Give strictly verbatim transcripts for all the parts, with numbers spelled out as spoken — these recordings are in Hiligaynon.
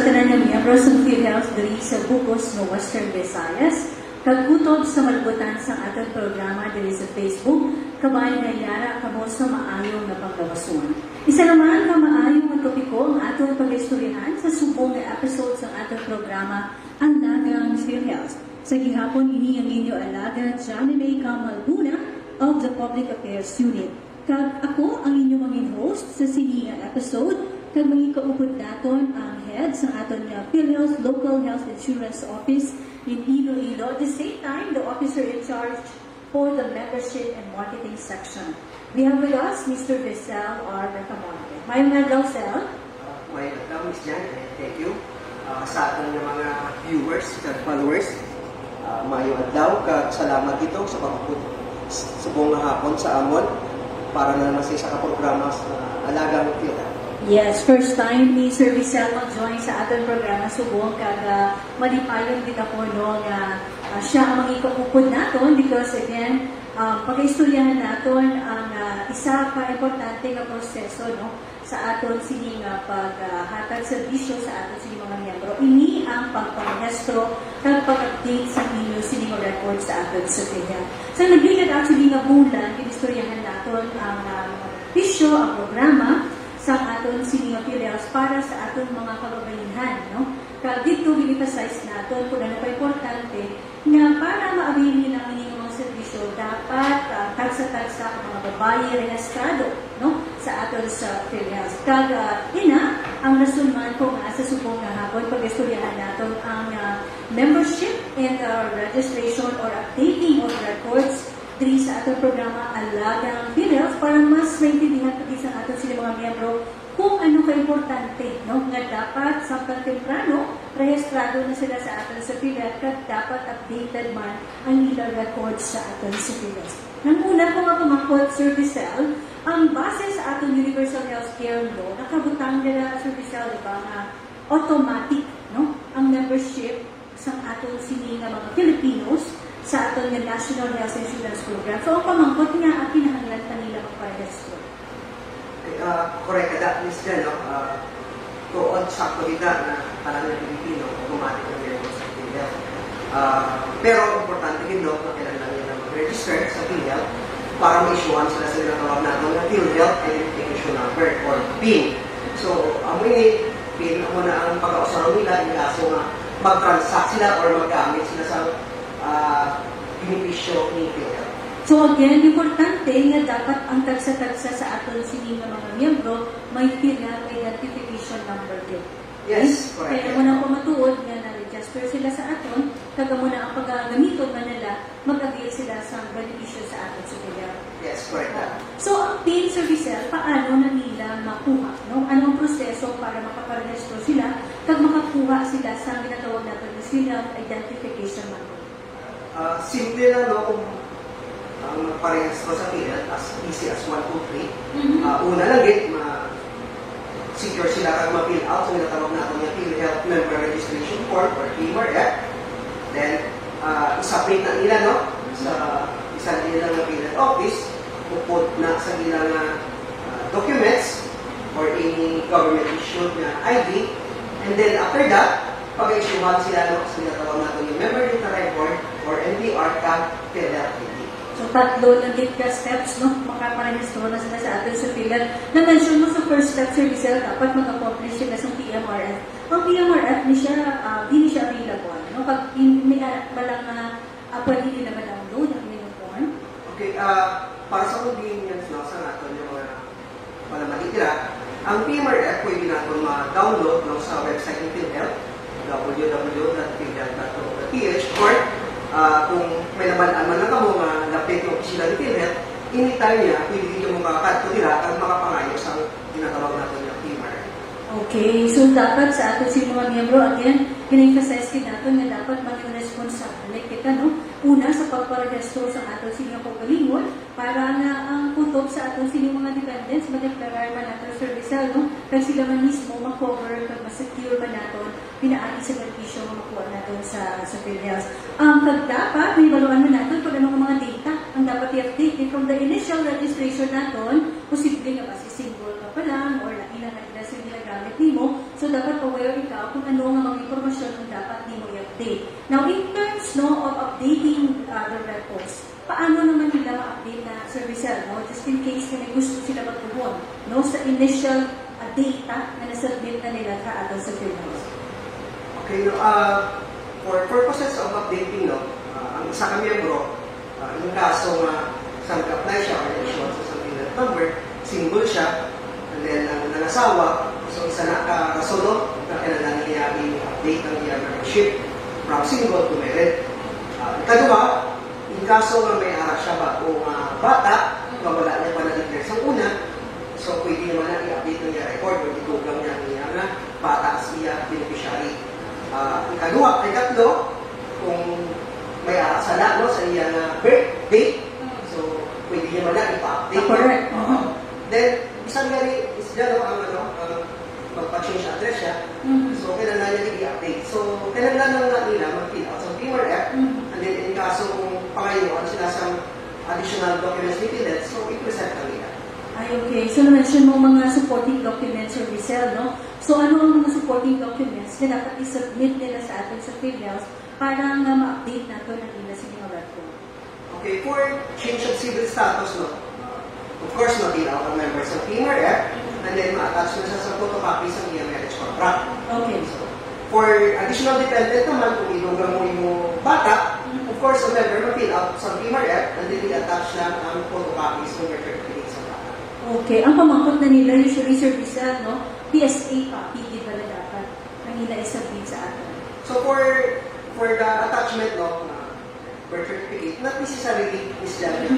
Tanan nga miyembro sang PhilHealth diri sa bug-os nga Western Visayas, kag kutob sa malbutan sang aton programa diri sa Facebook, kabay nga yara kamo sa maayo nga panglawason. Isa naman ka maayo nga topiko ang aton pag-istoryahan sa subong nga episode sang aton programa, Alagang PhilHealth. Sa gihapon ini ang inyo alagad, Johnny May Camalbuna of the Public Affairs Unit. Kag ako ang inyo mangin-host sa sini nga episode, kag mangikaupod naton ang head sa aton nga PhilHealth Local Health Insurance Office in Iloilo, at the same time, the officer in charge for the membership and marketing section. We have with us Mister Rizal R. Recamonte. Mayong adlaw, Sel. Uh, Mayong adlaw, Miss Jan, and thank you. Uh, sa aton nga mga viewers and followers, uh, mayong adlaw, kag salamat dito sa pag-upod subong nga hapon sa amon para na naman sa isa ka programa sa Alagang Pila. Yes, first time ni Sir Rizal mag-join sa aton programa subong, kag uh, malipayon gid ako, no, nga uh, siya ang mangikaupod naton because again, um, pag-istoryahan naton ang uh, isa ka importante nga proseso, no, sa aton sini nga paghatag serbisyo sa aton sini mga miyembro. Ini ang pagparehistro kag pag-update sa inyo sini nga record sa aton sa PhilHealth. Sa nagligad actually nga bulan, ginistoryahan naton ang uh, mga benepisyo, ang programa sa aton sini nga PhilHealth para sa aton mga kababayan, no? Kag dito, gin-emphasize naton kung ano ka importante nga para ma-avail nila ang ining mga serbisyo, dapat uh, tagsa-tagsa ang mga babayi rehistrado, no, sa aton sa PhilHealth. Kag uh, ina ang rason man kung asa subong nga hapon pag-istoryahan naton ang uh, membership and uh, registration or updating of records diri sa aton programa Alagang PhilHealth para mas maintindihan pa sa aton sila mga miyembro kung ano ka importante, no, nga dapat samtang temprano rehistrado na sila sa aton sa PhilHealth kag dapat updated man ang ilang records sa aton sa PhilHealth. Nang una ko nga pamangkot, Sir Giselle, ang base sa aton Universal Healthcare Law, nakabutang nila, Sir Giselle, di ba, nga automatic, no, ang membership sang aton sini nga mga Filipinos sa aton nga National Health Insurance Program. So, ang pamangkot nga, ang kinahanglan pa nila magparehistro. Uh, correct ka, Miss Jen, no? Uh, tuod, sakto kita na tanan nga Pilipino, automatic ang member sa PhilHealth. Uh, pero importante din, no, na kailangan nila mag-register sa PhilHealth para ma-issuehan sila sa ginatawag natin na PhilHealth Identification Number or PIN. So, amo ini, PIN amo na ang pagkausaron nila in kaso nga mag-transact sila or maggamit sila sa uh, benepisyo ni PhilHealth. So again, importante nga dapat ang tagsa-tagsa sa aton sini nga mga miyembro may PhilHealth identification number din. Yes, correct. Kaya amo na pamatuod nga na-register sila sa aton, kag amo na ang pagagamiton man nila, mag-avail sila sa benepisyo sa aton sa PhilHealth. Yes, correct. So, ang PIN, Sir Giselle, paano na nila makuha? No? Ano ang proseso para makaparehistro sila kag makakuha sila sa ginatawag naton nga PhilHealth Identification Number? Uh, simple lang, no, kung ang magparehistro sa PhilHealth, as easy as one, two, three. Mm-hmm. Uh, una lang, gid, ma-secure sila kag ma-fill out sa ginatawag naton nga PhilHealth Member Registration Form or P M R F. Then, uh, isubmit na nila, no, sa isa nila nga PhilHealth office, upod na sa ilang uh, documents or any government issued nga I D. And then, after that, pag-isyuhan sila, no, sa ginatawag naton nga Member Data Record or M D R ka PhilHealth I D. So, tatlo na gid ka steps, no? Makaparehistro na sila sa aton sa PhilHealth. Na-mention mo sa first step, Sir Giselle, dapat mag-accomplish sila sa P M R F. Ang P M R F, ni siya, uh, di ni siya available, no? Pag in, may uh, ba lang uh, uh, pwede nila ma-download ang inyong form? Okay, uh, para sa convenience, no, sa naton yung mga Wala matitira. Ang P M R F pwede naton ma-download, no, sa website ni PhilHealth, w w w dot philhealth dot gov dot p h, or uh, kung may nabal-an man lang kamo nga lapit yung opisina ni PhilHealth, anytime niya, pwede ninyo makakadto dira at makapangayo sa ginatawag naton nga P M R F. Okay, so dapat sa ato sa mga miyembro, again, gina-emphasize kita naton nga dapat maging responsable kita, no? Una, sa pagparehistro sa ato sa mga kaugalingon, para nga ang kutob sa aton sini mga dependents madeklarar man naton, Sir Rizal, no? Kag sila man mismo ma-cover kag ma-secure man naton pinaagi sa benepisyo nga makuha naton sa sa PhilHealth. Ang kag dapat mahibaluan man naton kung ano nga mga data ang dapat i-update. Kay from the initial registration naton, posible nga basi single ka pa lang or lain lang nga address ang ginagamit nimo. So, dapat aware ikaw kung ano nga mga impormasyon ang dapat nimo i-update. Now, in terms, no, of updating, uh, the records, paano naman nila ma-update na, Sir Rizal, no? Just in case na may gusto sila batuhon, no, sa initial, uh, data na na-submit na nila sa aton sa Philippines. Okay, no, ah, for purposes of updating, no, ah, ang isa ka miyembro, ah, yung kaso nga sa nag-apply siya or na-issue sa isang number, single siya, and then ang nangasawa, so isa na ka rason, no, na kailangan niya i-update ang iyang membership from single to married. Ah, ikaduha, in kaso nga may ara siya ba o nga bata nga wala niya pa na-declare sa una, so pwede naman na i-update ang iyang record o itugang niya niya nga bata as iya beneficiary. Ah, ikaduha, ikatlo, kung may ara sala, no, sa iya nga birth date, so pwede niya man na ipa-update. Correct. Oo. Then, bisan gani, is dyan, no, ang ano, ang magpa-change address siya. Mhm. So, kailangan niya i-update. So, kailangan lang na nila mag-fill out sa P M R F. Mhm. And then, in kaso kung pangayuan sila sa additional documents ni Pilet, so i-present lang nila. Ay, okay. So, na-mention mo mga supporting documents, Sir Rizal, no? So, ano ang mga supporting documents na dapat i-submit nila sa atin sa Philippines para nga ma-update nato ang ila sa mga record? Okay, for change of civil status, no? Of course, ma-fill out ang member sa P M R F, and then ma-attach na siya sa photocopy sa iya marriage contract. Okay. So, for additional dependent naman, kung idugang mo imo bata, of course, ang member ma-fill out sa P M R F, and then i-attach lang ang photocopy sa birth certificate sa bata. Okay. Ang pamangkot na nila, usually, Sir Rizal, no? P S A copy, di ba na dapat? Ang ila i-submit sa atin. So for for the attachment, no, na birth certificate, not necessarily is that na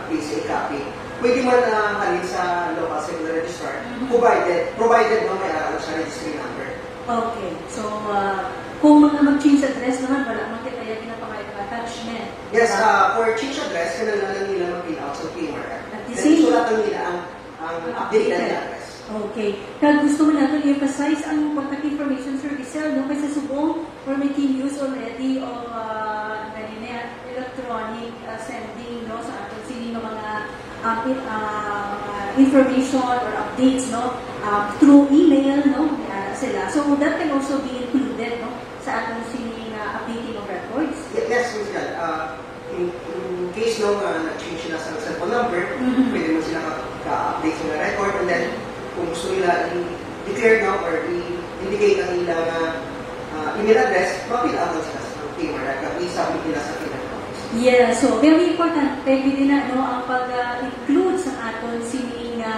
P S A copy. Pwede man na halin sa local civil registrar, Mhm. provided provided no may aral sa registry number. Okay. So, ah, kung mga mag-change address naman, wala man kita yung ginapangayong attachment. Yes, Diba? Uh, for change address, kinahanglan nila mag-fill out sa P M R F. At the Then, same- sulatan nila ang ang updated na address. Okay. Kag gusto man nato i-emphasize ang contact information, Sir Giselle, no? Kay sa subong, we're making use already of, uh, ganina, electronic, uh, sending, no? Sa aton sini nga mga, uh, i- uh, mga information or updates, no? Uh, through email, no? May ara sila. So that can also be included, no? Sa aton sini nga updating of records. Ye- Yes, Miss Gal. Uh, in, in case no nga nag-change sila sa cellphone number, Mhm. pwede mo sila ka- ka-update sa mga record, and then kung gusto nila i-declare no or i-indicate ang ilang uh, uh, email address, ma-fill out lang sila sa P M R F at i-submit nila sa P M R F office. Yeah, so very important, pwede din na, no, ang pag-include sa aton sini nga,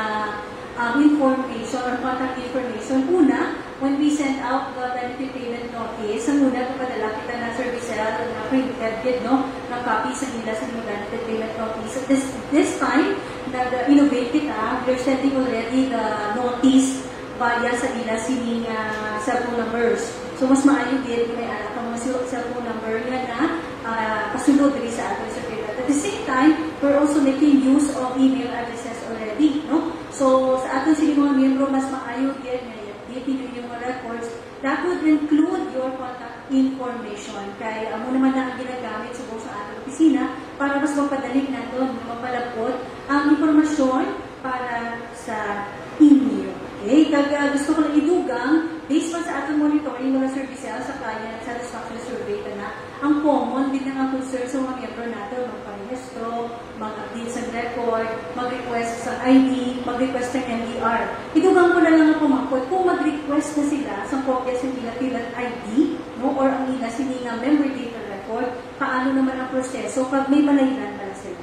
um, information or contact information. Una, when we send out the benefit payment notice, ang una, papadala kita na, Sir Giselle, na printed gid, no, na copy sa ila sa mga benefit payment notice. This, this time, nag-innovate kita. We're sending already the notice via sa ila sining, ah, cellphone numbers. So, mas maayo gid nga may ara ka mga cell- cellphone number nga na, ah, pasulod diri sa aton sa Pilat. At the same time, we're also making use of email addresses already, no? So, sa aton sini mga miyembro, mas maayo gid nga i-update ninyo inyong mga records that would include your contact information. Kay amo naman na ang ginagamit subong sa aton opisina para mas mapadali naton nga mapalabot ang impormasyon para sa inyo. Okay? Kag, ah, gusto ko lang idugang, based pa sa aton monitoring, mga Sir Giselle, sa client satisfaction survey, kana, ang common din nga concern sa mga miyembro nato, magparehistro, mag-update sa record, mag-request sa I D, mag-request sa M D R. Idugang ko na lang nga pamangkot, kung mag-request na sila sa kopya sa ila Pilat I D, no, or ang ila sini nga member data record, paano naman ang proseso pag may malayran pala sila?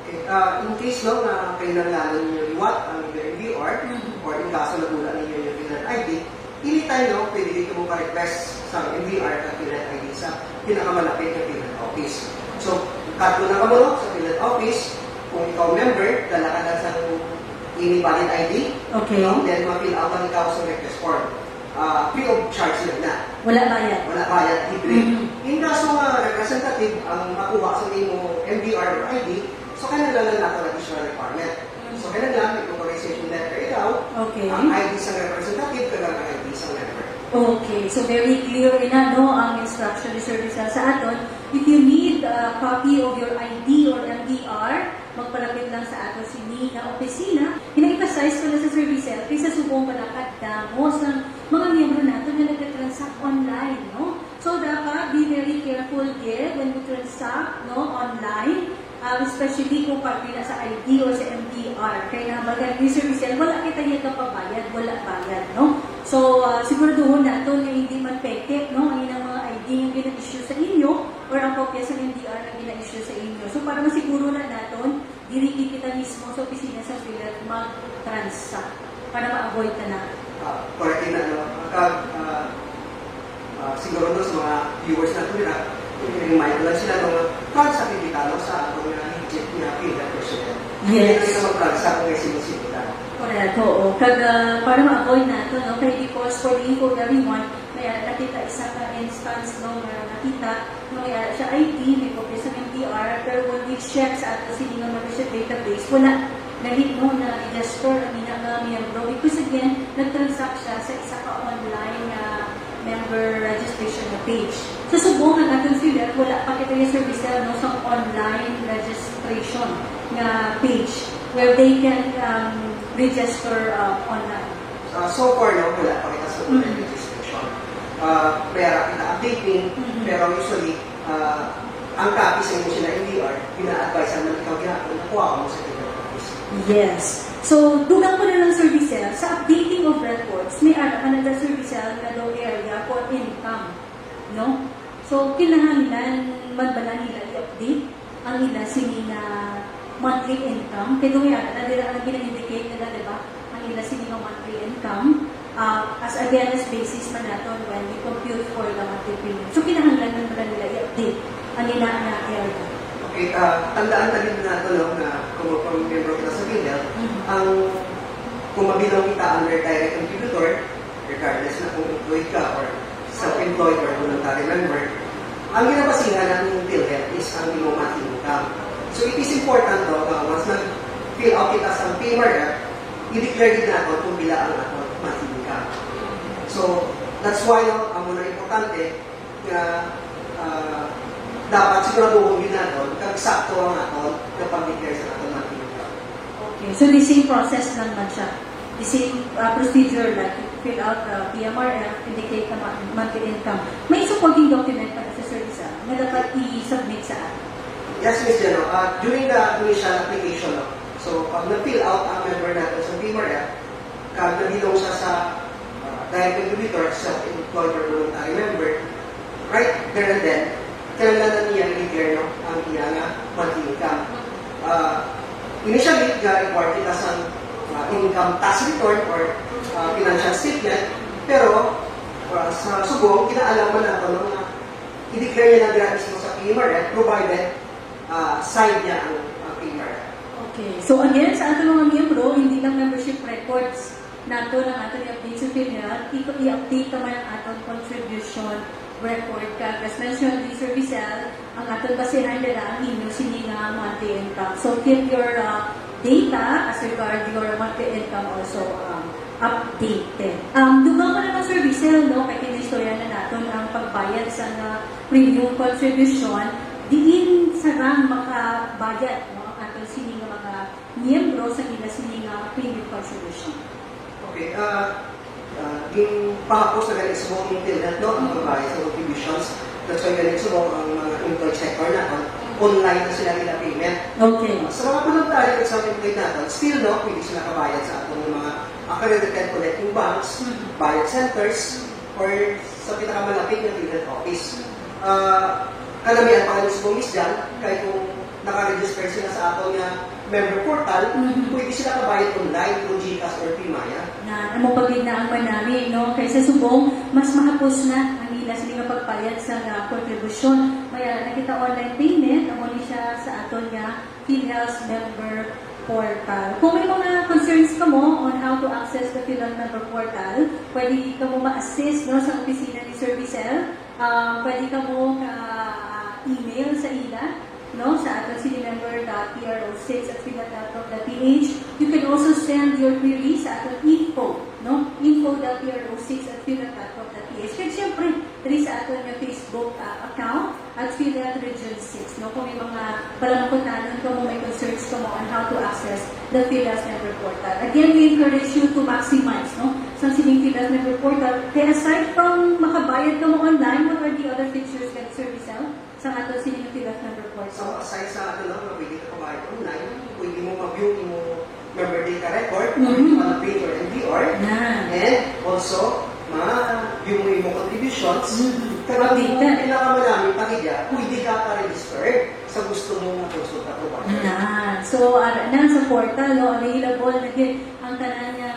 Okay. Ah, in case no, na kinahanglan ninyo liwat ang inyong M D R, Mhm. or in kaso nagwala ninyo yung Pilat I D, anytime no, pwede dito mo pa-request sa M D R at Pilat I D sa pinakamalapit na Pilat office. So, kadto na kamo no, sa Pilat office, kung ikaw member, dala ka lang sa any valid I D, Okay. no, then ma-fill out lang ikaw sa request form. Ah, free of charge lang na. Wala bayad. Wala bayad, libre. Mhm. In kaso nga representative ang makuha sa imo M D R or I D, so kinahanglan nato additional requirement. So kinahanglan may authorization letter ikaw, Okay. ang I D sa representative, kag ang I D sa member. Okay, so very clear ina, no, ang instruction ni Sir Rizal sa aton. If you need a copy of your I D or M D R, magpalapit lang sa aton sini nga opisina. Hinay pa Size ko na sa service cell, kaysa subong pala kadamo sa mga miyembro nato nga nagka-transact online, no? So, dapat be very careful gid when we transact, no, online, ah, especially kung parte na sa I D or sa M D R. Kaya na, maganda yung service cell, wala kita yung kapabayad, wala bayad, no? So, ah, siguraduhon nato nga hindi man peke, no, ang ilang mga I D nga gina-issue sa inyo or ang kopya sa M D R nga gina-issue sa inyo. So, para masiguro na naton, diri gid kita mismo sa opisina sa PhilHealth mag-transact para ma-avoid na na. Ah, correct na, no? Kag, ah, ah, siguro, no, sa mga viewers nato nila, i-remind ko lang sila, no, nga transact kita, no, sa aton nga legit nga PhilHealth personnel. Yes. Hindi kita mag-transact kung may sinusunod. Correct, oo. Kag, ah, para ma-avoid nato, no, kay because for the info of everyone, may ara na kita isa ka instance, no, nga nakita nga may ara siya I D, may kopya sa M D R, pero when we check sa ato sini nga membership database, wala gali, no, na-register ang ina nga miyembro because, again, nag-transact siya sa isa ka online nga member registration na page. So, subong ang atong PhilHealth, wala pa kita yung service, no, sa online registration nga page where they can, um, register, uh, online. Ah, so far, no, wala pa kita sa online Mhm. registration. Ah, may ara kita updating, Mhm. pero usually, ah, ang copy sa imo sila M D R, gina-advise naman ikaw gihapon na kuha mo sa PhilHealth office. Yes. So, dugang ko na lang, Sir Vicel, sa updating of records, may ara man ang Sir Vicel nga daw area for income, no? So, kinahanglan man ba na nila i-update ang ila sini nga monthly income? Kaya daw may ara na dira ang gina-indicate nila, di ba? Ang ila sini nga monthly income, ah, as again, as basis man naton when we compute for the monthly premium. So, kinahanglan man ba na nila i-update ang ila nga area? Okay, ah, tandaan ta din nato, no, nga kung magpamiyembro kita sa PhilHealth, Mhm. ang kung mabilong kita under direct contributor, regardless na kung employed ka or self-employed or voluntary member, ang ginabasihan natin ng PhilHealth is ang imong monthly income. So it is important, no, nga once nag-fill out kita sa P M R F, i-declare din nato kung pila ang aton monthly income. So that's why, no, amo na importante nga, ah, dapat siguraduhon gyud naton kag sakto ang aton nga pag-declare sa aton monthly income. Okay, so the same process lang man siya. The same, uh, procedure, like, fill out the P M R F, indicate the mon- monthly income. May supporting document pa sa service, ah, na dapat i-submit sa atin. Yes, Miss Jano. Ah, during the initial application, no, so pag na-fill out ang member natin sa P M R F, kag nabilong siya sa, ah, direct contributor, self-employed or voluntary member, right there and then, kinahanglan niya i-declare, no, ang iya nga monthly income. Ah, initially, ga-require kita sa, ah, income tax return or, ah, financial statement, pero, ah, sa subong, gina-allow man nato, no, nga i-declare niya lang dira mismo sa P M R F, provided, ah, signed niya ang, ang P M R F. Okay. So again, sa aton mga miyembro, hindi lang membership records nato ang aton i-update sa PhilHealth, i- i-update naman ang aton contribution record. Kag as mentioned ni Sir Vicel, ang aton basihan dira ang inyo sini nga monthly income. So keep your, uh, data as regard your monthly income also, um, updated. Um, dugang ko na lang, Sir Vicel, no, kay kinaistorya na naton ang pagbayad sa nga premium contribution, diin sarang makabayad, no, ang aton sini nga mga miyembro sa ila sini nga premium contribution. Okay, ah, ah, ginpahapos na gani subong ni PhilHealth, no, ang pagbayad sa contributions. That's why gani subong ang mga employed sector naton, online na sila nila payment. Okay. Sa mga voluntary kag self-employed naton, still, no, pwede sila kabayad sa aton mga accredited collecting banks, Mhm. bayad centers, or sa pinakamalapit nga PhilHealth office. Ah, kanamian pa nga mismo, Miss Jan, kay kung naka-register sila sa aton nga member portal, Mhm. pwede sila kabayad online through GCash or PayMaya. Na, amo pa gid na ang manami, no? Kaysa subong, mas mahapos na ang ila sini nga pagbayad sa nga kontribusyon. May ara na kita online payment, amo ni siya sa aton nga PhilHealth member portal. Kung may mga concerns kamo on how to access the PhilHealth member portal, pwede kamo ma-assist, no, sa opisina ni Sir Vicel. Ah, pwede kamo ka-email sa ila, no, sa aton sini member dot P R O six at philhealth dot gov dot P H. You can also send your query sa aton info, no? info dot P R O six at philhealth dot gov dot P H. Kag syempre, diri sa aton nga Facebook, ah, account, at PhilHealth Region six, no? Kung may mga palamangkutanon kamo, may concerns kamo on how to access the PhilHealth Member Portal. Again, we encourage you to maximize, no? Sa sining PhilHealth Member Portal, kaya aside from makabayad kamo online, what are the other features that service sa ato sining PhilHealth Member Portal? So, aside sa, ano lang, na pwede ka kabayad online, pwede mo ma-view imo member data record, Mhm. Management or M D R, Yan. And also, ma-view mo imo contributions. Mhm. Kag ang Updated. pinakamalami pa gid, pwede ka pa-register sa gusto mo nga consulta provider. Yan. So, ara na sa portal, no, available na gid ang tanan nga,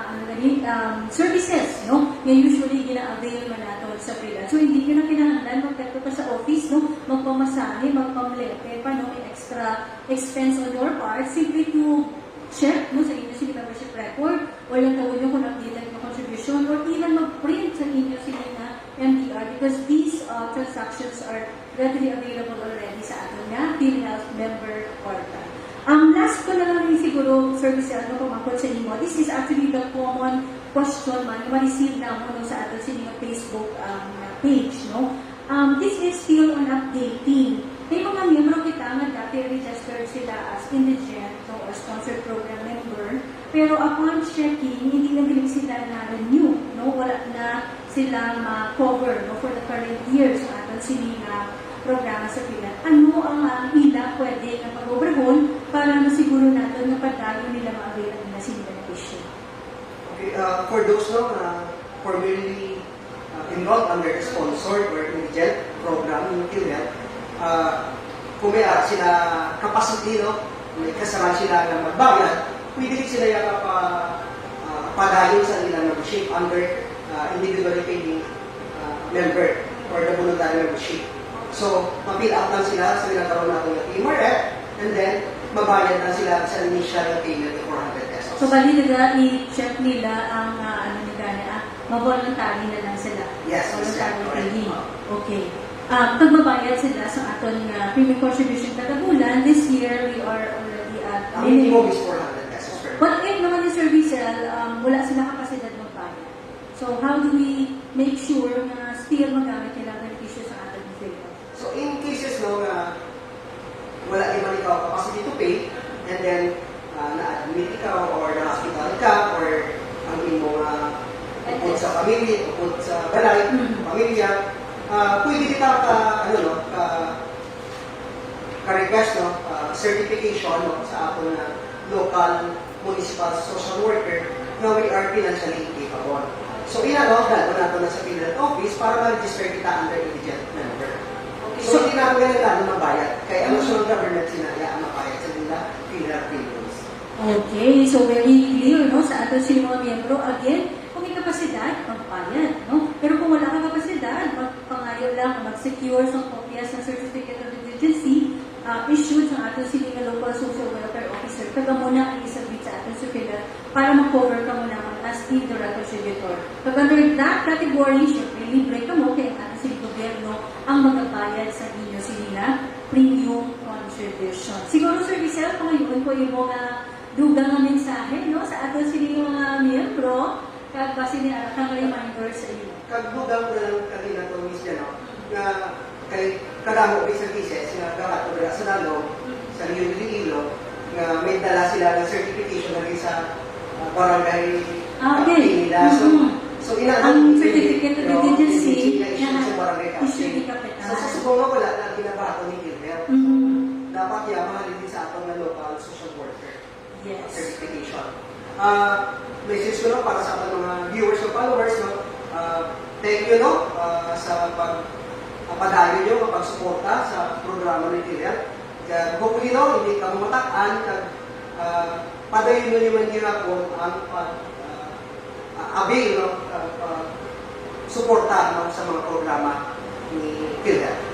ano gani, um, services, no, nga usually gina-avail man nato sa PhilHealth. So, hindi nyo na kinahanglan magkadto pa sa office, no, magpamasahe, magpamlete pa, no, may extra expense on your part, simply to check, no, sa inyo sini membership record, or lang tawag nyo kung updated yung contribution, or even mag-print sa inyo sini nga M D R, because these, uh, transactions are readily available already sa aton nga PhilHealth member portal. Ang last ko na lang rin siguro, Sir Giselle, no, pamangkot sa imo, this is actually the common question man nga ma-receive namon, no, sa aton sini nga Facebook, um, nga page, no? Um, this is still on updating. May mga miyembro kita nga dati registered sila as indigent, no, or sponsored program member, pero upon checking, hindi na gid sila na-renew, no? Wala na sila ma-cover, no, for the current year sa aton sini nga programa sa PhilHealth. Ano ang, ang ila pwede nga pag-obrahon para masiguro naton nga padayon nila ma-avail ang ila sini benepisyo? Okay, uh, for those, no, nga formerly, uh, enrolled under the sponsored or indigent program ng PhilHealth, uh, kung may, uh, sila capacity, no, may kasarang sila nga magbayad, pwede sila yung pa, uh, padayon sa ilang membership under, uh, individually paying, uh, member or the voluntary membership. So, ma-fill up lang sila sa ginagawa natin ng P M R F, and then, mabayad lang sila sa initial payment of four hundred pesos. So, bali nila i-check nila ang, ah, ano ni gani, ah, ma-voluntary na lang sila. Yes, yes, Voluntary correct. Paying. Okay. Um, pag mabayad sila sa aton nga premium contribution kada bulan, this year we are already at Ang minimum is four hundred pesos per month. What if naman yung service, um, wala sila kapasidad magbayad? So, how do we make sure na still magamit nila ang benepisyo sa aton PhilHealth? So, in cases, no, nga wala naman ikaw capacity to pay, and then, ah, na-admit ikaw or na-hospital ka or ang imong, ah, upod sa pamilya, upod sa balay, Mhm. pamilya, ah, pwede kita ka, ano, no, ka, ka-request, no, ah, certification, no, sa aton nga local municipal social worker nga we are financially incapable. So, ina, no, dalhon nato na sa PhilHealth office para ma-register kita under indigent member. Okay, So, so hindi nato kinahanglan magbayad. Kay ang Mm. national government sina iya ang magbayad sa nila PhilHealth premiums. Okay, so very clear, no, sa aton sini mga miyembro. Again, kung may kapasidad, magbayad, no? Pero kung wala ka kapasidad, magpangayo lang, mag-secure sa kopya sa Certificate of Indigency, ah, issued sa aton sini nga local social welfare officer. Kag amo na ang isubmit sa aton sa PhilHealth para ma-cover kamo naman as a direct contributor. Kag under that category, syempre, libre kamo kay ang aton sini gobyerno ang magabayad sa inyo sini nga premium contribution. Siguro, Sir Giselle, pangayoon ko imo nga dugang nga mensahe, no, sa aton sini mga miyembro, kag basi ni ara ka nga reminder sa inyo. Kag dugang ko lang kanina to, Miss Jano, nga kay kadamo bisag cases nga gabato dira sa Danlog, sa Iloilo, nga may dala sila ng certification na rin sa, ah, barangay Ah, okay. captain nila. So, Mhm. so ina Ang ang certificate of no, indigency indigency na issue na sa barangay issue captain. ni Kapitan. So, sa Subo nga wala na ginabato ni Gilbert. Mhm. Dapat iya mahalin din sa atong nga local social worker Yes. certification. Ah, message ko lang para sa ating mga viewers and followers, no? Ah, thank you, no? Ah, sa pag, ah, padayon nyo, pagsuporta sa programa ni Kilian. Kaya hopefully, no, hindi ka matak-an, kag, ah, padayon nyo naman ginapon ang pag, ah, ah, avail, no? Ah, ah, suporta, no, sa mga programa ni PhilHealth.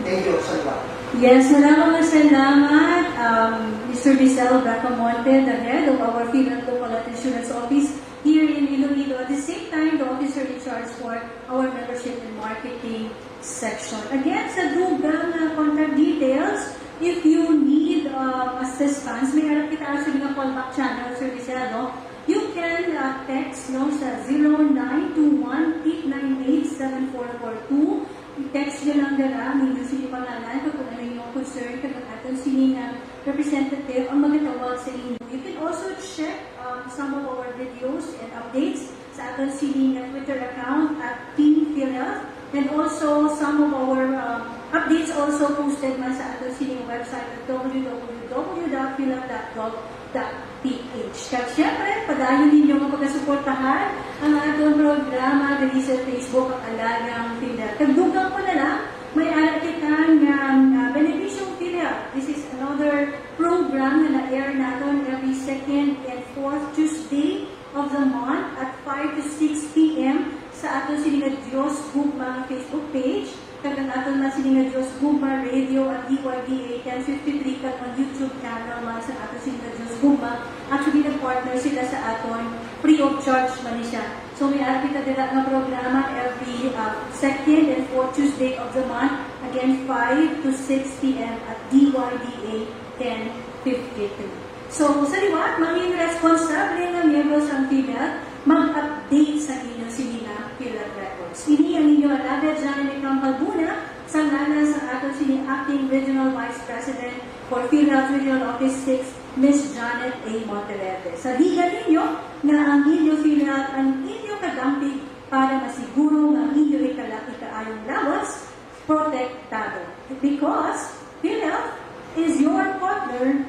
Thank you sa liwat. Yes, maraming salamat, um, Mister Rizal Bracamonte, the head of our PhilHealth Local Health Insurance Office here in Iloilo. At the same time, the officer in charge for our membership and marketing section. Again, sa dugang nga contact details, if you need, uh, assistance, may arap kita sa mga callback channel, Sir Rizal, no? You can, uh, text, no, sa zero nine two one eight nine eight seven four four two. Text nyo lang dala ang inyo sini pangalan kag kung ano yung concern kag ang aton sini nga representative ang magatawag sa inyo. You can also check um, some of our videos and updates sa aton sini nga Twitter account at Team PhilHealth, and also some of our um, updates also posted man sa aton sini nga website at www.philhealth.gov.ph. Kag syempre, padayon ninyo nga pagasuportahan ang aton programa diri sa Facebook, ang Alagang PhilHealth. Kag dugang ko na lang, may ara kita nga uh, Beneficium PhilHealth. This is another program nga na-air naton every second and fourth Tuesday of the month at five to six p.m. sa aton sini nga Dios Gugma nga Facebook page, kag ang aton man sini nga Dios Gugma Radio at D Y D A ten fifty-three, kag ang YouTube channel man sa aton sini nga Dios Gugma. Actually, nag-partner sila sa aton, free of charge man ni siya. So, may ara kita dira nga programa every uh, second and fourth Tuesday of the month, again, five to six p.m. at D Y D A ten fifty-three. So, sa liwat, mangin responsable nga miyembro sang PhilHealth, mag-update sa inyo sini nga PhilHealth records. Ini ang inyo alagad, Johnny Micam Halbuna, sa ngalan sa aton sini Acting Regional Vice President for PhilHealth Regional Office six, Miss Janet A. Monteverde. Sa diga ninyo nga ang inyo PhilHealth ang inyo kadampig para masiguro nga ang inyo ikala-, ikaayong lawas protektado. Because PhilHealth is your partner